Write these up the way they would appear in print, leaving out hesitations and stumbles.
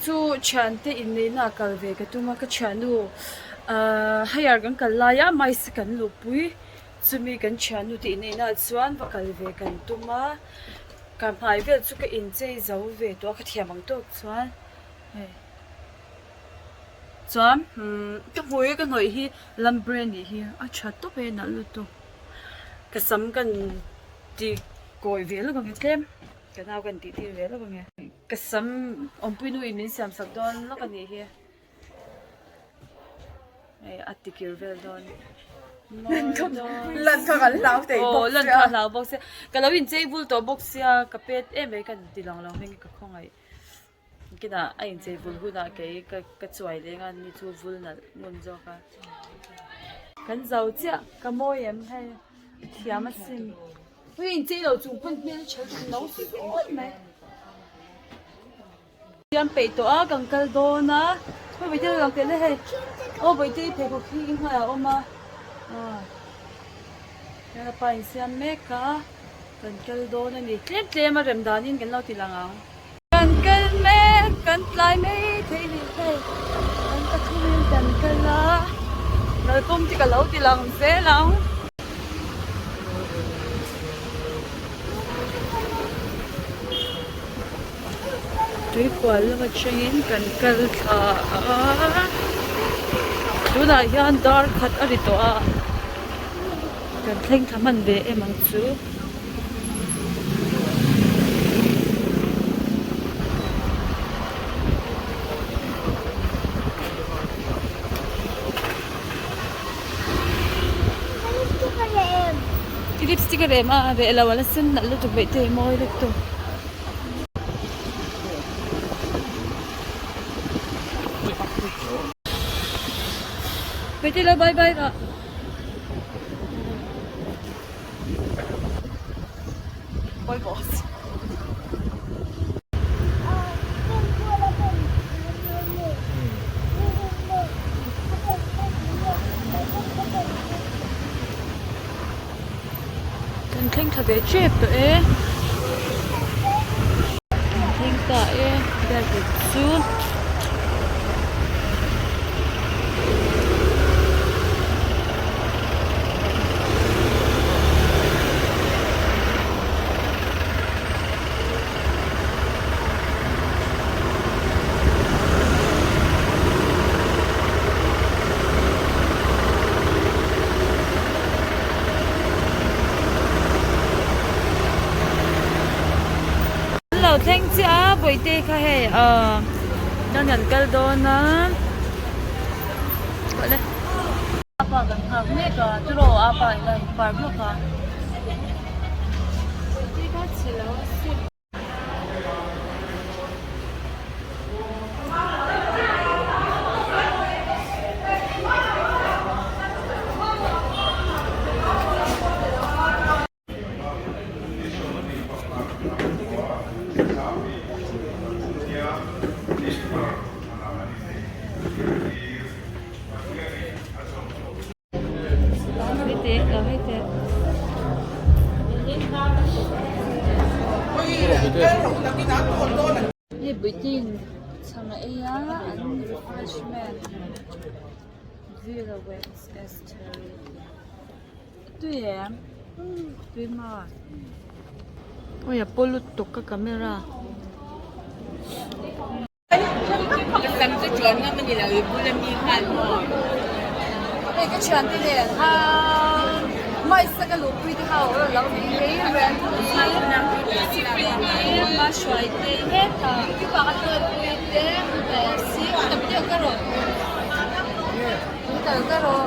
chu thiante inneihna ah kal ve ka tum a ka thiannu ahh higher kan kal lai a mice kan luhpui chumi kan thiannu te inneihna ah chuan va kal ve kan tum a ka hmai vel chu ka inchei zo ve tawh a ka thiam ang tawk chuan hei chuan umm ka hmui ka hnawih hi lambre nih hi a tha tawp e nalh lutuk ka sam kan ti kawi ve lawk ang e tlem. Ka nau kan tih tir ve lawk ange. Ka sam awmpui nu in min siam sak dawn lawk a nih hi. Hei a tikir vel dawn. Lan kha kan hlau thei bawk sia. Aw lan kha hlau bawk sia. Ka lo inchei bul tawh bawk sia ka pet em mai ka ti lang lo hming ka khawngaih. Kinah a inchei vul hunah kei ka ka chuai leng a ni chu vul nalh ngun zawk a. Kan zo chiah ka mawi em hei thiam asin. Hei inchei lo chung pawn hmel tha no sawt mai. Siam peih tawh a kan kal dawn a hei bawihte lo lang teh le hei aw bawihte i pheikhawk hi i hnuaiah a awm a aw hian a pa insiam mek a kan kal dawn a ni tlem tlem a rem danin kan lo ti lang ang. Kan kal mek, kan tlai mai thei ni hei, kan pathumin kan kal a, kalpawng te ka lo ti lang zel ang. Tuipual lam atangin kan kal thla a, tunah hian dar khat a ri tawh a. Kan thleng thla hman ve em ang chu. I lipstick a rem a, reh lo a la sen nalh lutuk veih te hi mawi lutuk. Veih te lo bye bye rah. Kan thleng thla ve tep tawh e kan thleng ta e biakin chu. An lo thleng chiah a bawihte kha hei ahh chuan kan kal dawn a awle apa kan nghak mek a tiraw apa in a in park lawk a bawihte kha chhe lo a sin. Hei buitin chhang a ei a an refreshment Villa West Estuary tui em tui maw awi a paw lutuk ka camera. Hei ka thiante nen ah mice a ka luhpui te ho a rawn lo ni hei Mahruai te hetah pui te si tam deuh ka rawh tam ka rawh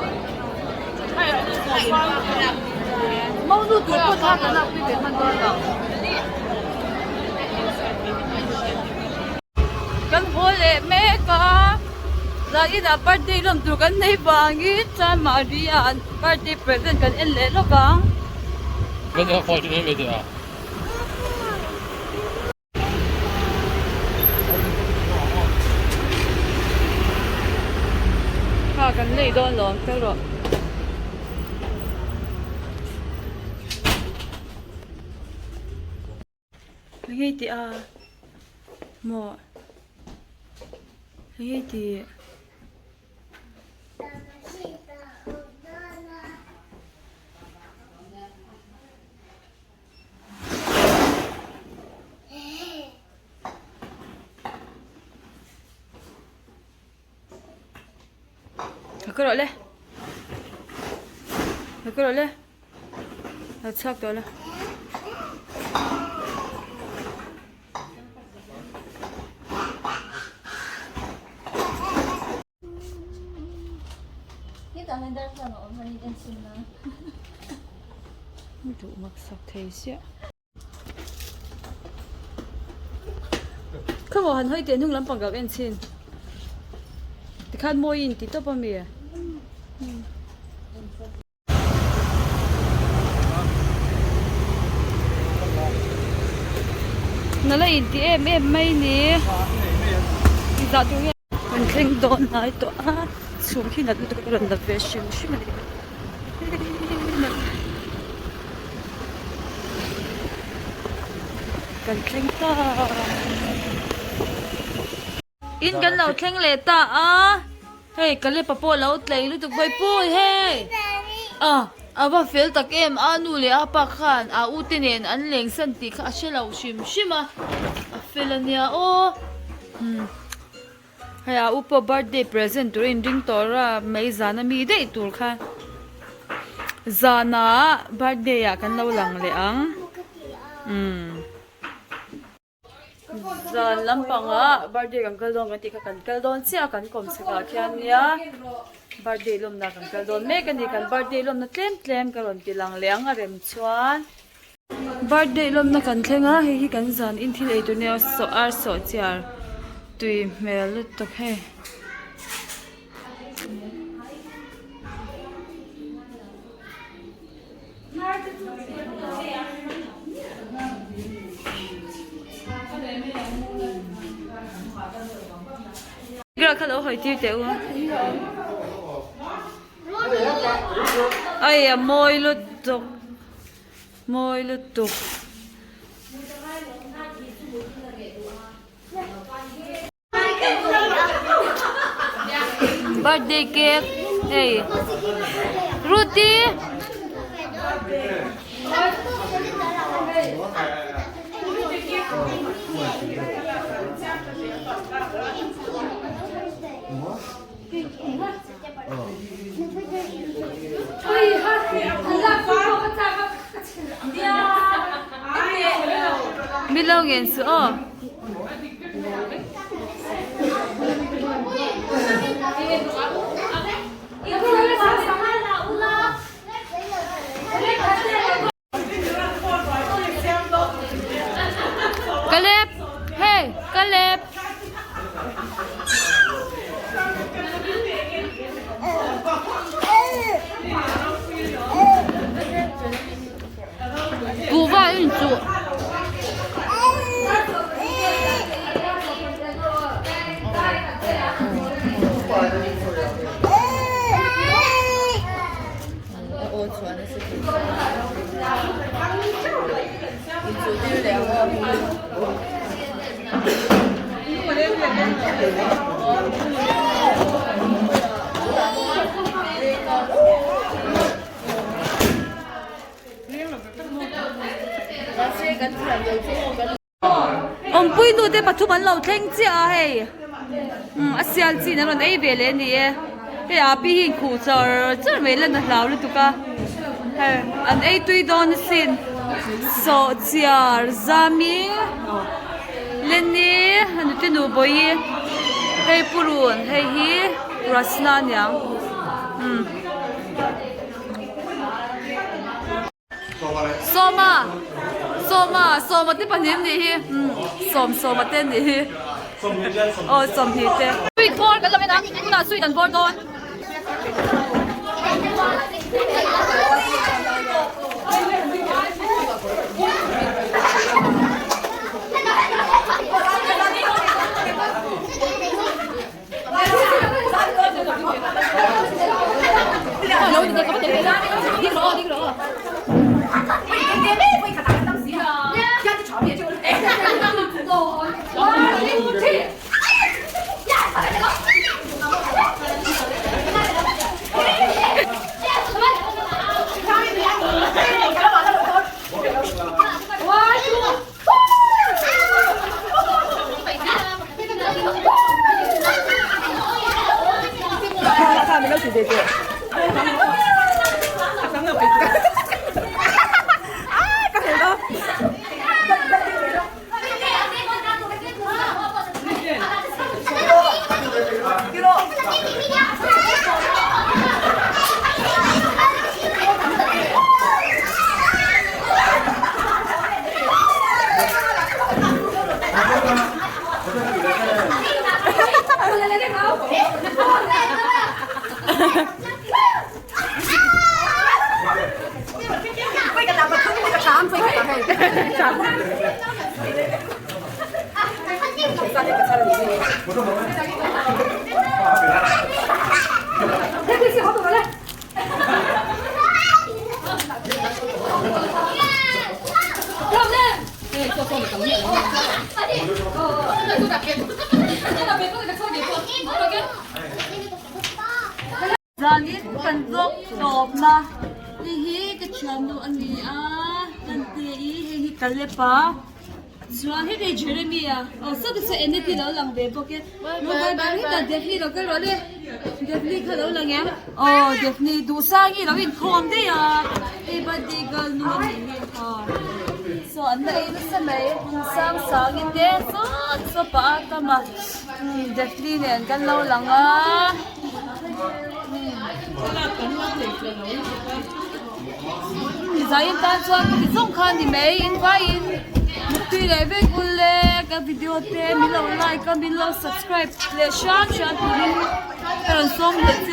monu tur pawh kha kan lakpui ve hman dawn lo. Kan haw leh mek a, zaninah birthday lawm tur kan nei vangin chuan mahni ah an birthday present kan en leh lawk ang. Kha kan lei dawn lawm fel rawh. Hei tih a maw. Hei tih. Ka rawh le. Ka rawh le. Lo chhuak tawh la. Duh mak sak thei siah. Khaw han hawi teh hnung lampang ka en chhin. Tikhan mawi in ti tawp a mi. Nala in ti em em mai ni. Zah tur nge. Kan thleng dawn hnai tawh a chhum khi nat lutuk a rawn la ve hrim hrim a ni. Kan thleng ta. In kan lo thleng leh ta a hei Kalepa pawh lo tlei lutuk Bawihpui hei a a va fel tak em a nu leh a pa khan a u te nen an leng san tih kha a hre lo hrim hrim a a fel a nia aw umm hei a u pawh birthday present tur a inring tawh a mai zan a mi daih tur kha zanah birthday ah kan lo lang leh ang umm. Zan lampangah birthday kan kal dawn kan tih kha kan kal dawn chiah a kan kawm chhakah khian nia birthday lawmna kan kal dawn mek a ni kan birthday lawmna tlem tlem ka rawn ti lang leh ang a rem chuan birthday lawmna kan thleng a hei hi kan zan in thil ei tur nia sawh ar sawh chiar tui hmel lutuk hei. Kha lo hawi tir teh u ai a mawi lutuk mawi lutuk. Birthday cake hei Ruthie Milo ngen su aw. Caleb, hey, Caleb. Kuhva a inchuh. Awmpui nu te pathum an lo thleng chiah a hei umm a sial chin an rawn ei ve leh a ni e hei a pi hi inkhuh char char mai lan a hlau lutuk a hei an ei tui dawn asin sawhchiar zami Lenny a nute nu bawihi hei purun hei hi rasna a niang umm. Sawma Sawma Sawma te pahnih an nih hi umm sawm sawma te an nih hi aw sawmhnih te. Sweet bawr kan lo en a tunah sweet an bawr dawn. Zanin kan vlog tawpna hei hi ka thiannu a ni a kan te i hei hi ka lep a chuan heti Jeremy a aw sawti saw Eneti lo lang ve bawk e bye bye hetah Daphne lo kal rawh le Daphne kha lo lang em aw Daphne Duhsangi lo inkhawm daih a hei birthday girl nu a nih hi aw saw an la ei nasa mai Sangsangi te sawt sawt pah a tam a Daphne nen kan lo lang a. Zain tan chuan ka ti zawng kha ni mai in vaiin tui leh vek ul e ka video te min lo like a min lo subscribe leh hram hram turin ka rawn sawm leh.